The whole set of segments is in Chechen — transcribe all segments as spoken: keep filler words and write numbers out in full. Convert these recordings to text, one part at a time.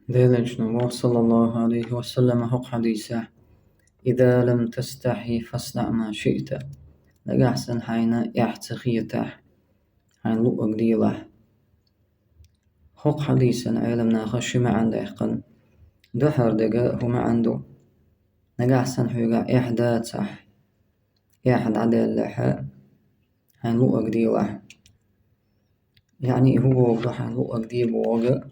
Делан элчано боху, саллаллаху алейхи ва саллама, хӀокху хьадисехь: «Иза лам тастахьи, фаснаъ ма шиъта». Нагахь санна хьайна эхь ца хетахь, хьайна луъург делахь. ХӀокху хьадисан Ӏеламнаха ши маьӀна даьккхина. Дуьххьара дерг хӀун маьӀна ду? Нагахь санна хьоьгахь эхь дацахь, эхь дӀадаьллехь, хьайна луъург делахь. Яъни, хӀун бохург ду хьайна луъург де бохург?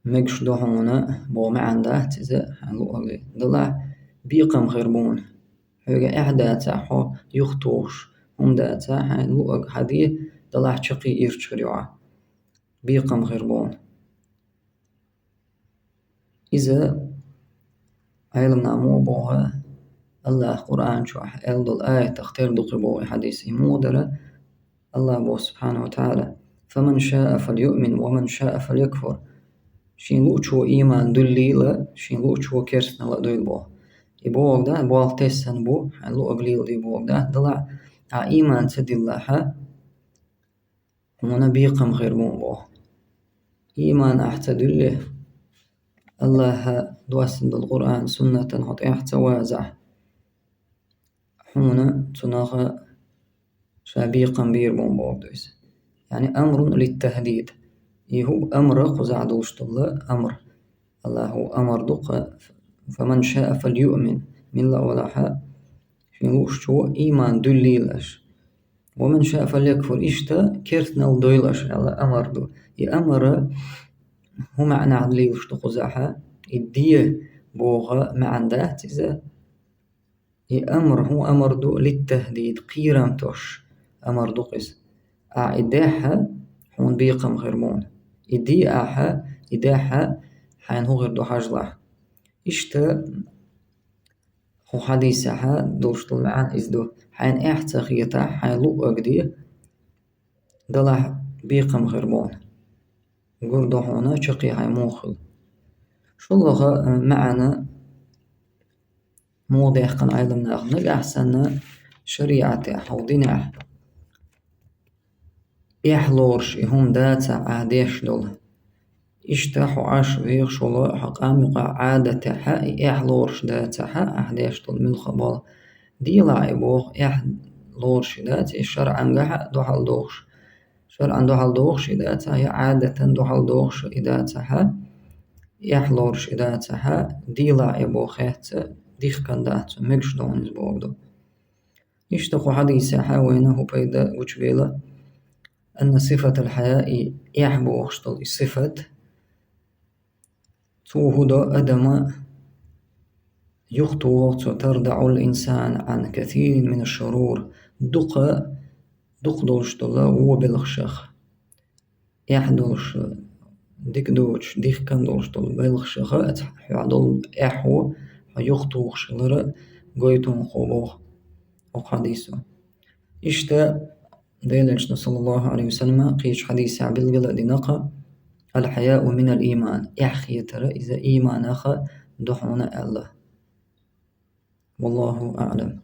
Мегаш ду хьуна боху маьӀна дац иза, хьайна луъург де. Делахь бекхам хир бу хьуна. Хьоьгахь эхь дацахь, хьо юхатухуш хӀума дацахь, хьайна луъург хьан де, делахь чаккхе ирча хир ю хьо. Бекхам хир бу хьуна. Иза Ӏеламнаха муха боху, АллахӀа Къуръан чохь аьлла долу аятах тера ду кхин боху и хьадис. И муха дара? АллахӀа боху, субхьанаху ва таӀала: «Фаман шаа фальюъмин, ва ман шаа фальякфур». Шен луъучо ийман дуьллийла, шен луъучо керстанал а дуйла боху. И бохург дац, болх тесна бу, хьайна луъург леладе бохург дац, делахь ахь ийман ца диллахь, хьуна бекхам хир бу хьуна боху. Ийман ахь ца дуьллий, АллахӀа доссина долу Къуръан, суннатан хьо тӀаьхьа ца вазахь, хьуна цунах ша бекхам бийр бу хьуна бохург ду иза. Яъни амрун литтахдид. И хӀу амр кхузахь долуш долу амр. АллахӀа амар ду-кх: «Фаман шаа фальюъмин». Милла а валахь, шен луъушчо ийман дуьллийла аша. «Ва ман шаа фальякфур», иштта керстанал дуйла аша аьлла амар ду. И амар хӀун маьӀнехь лелаш ду кхузахь? И де боху маьӀна дац иза. И амр, хӀун амар ду, литтахдид, кхерам тосуш амар ду-кх иза. Ахь и дехь, хьуна бекхам хир бу хьуна. И де ахь, и дехь, хьайна хӀун хир ду хьажалахь. Иштта хӀокху хьадисехь долуш долу маьӀна иза ду: хьайна эхь ца хетахь, хьайна луъург де, делахь бекхам хир бу хьуна. Гур ду хьуна чаккхе хьайн муха хила. ШолгӀа, э, маьӀна муха даьккхина Ӏеламнаха: нагахь санна шариӀатехь, хьо динехь эхь лоруш и хӀума дацахь ахь деш долу, иштта хьо Ӏаш вехаш волу хьо къам юкъахь Ӏадатехь и эхь лоруш дацахь ахь деш долу муьлхха а болу, делахь и боху, эхь лоруш и дац, и шарӀангахь а дуьхьал дохуш, шарӀан дуьхьал дохуш и дацахь, я Ӏадатан дуьхьал дохуш и дацахь, эхь лоруш и дацахь, делахь и боху, хецна дихкан дац, мегаш ду хьуна иза бохург ду. Иштта кху хьадисехь вайна хӀун пайда гучубелла: анна сифатал хьаяи, эхь бохуш долу и сифат, цо хӀун до, адама юхатоху цо, тардаӀул инсан Ӏан касирин мина шурур, дукха, дукха долуш долу вон белхашах, эхь долуш, дика доцуш, дихкан долуш долу белхашах, хьоьгахь долу эхь хьо юхатухуш хилар гойту хьуна кхо боху хӀокху хьадисо. Иштта Делан элчано, саллаллаху алейхи ва саллама, кхечу хьадисехь билгал а дина-кх: «Аль-хьаяу миналь ийман», эхь хетар иза ийманах ду хьуна аьлла. Валлаху аълам.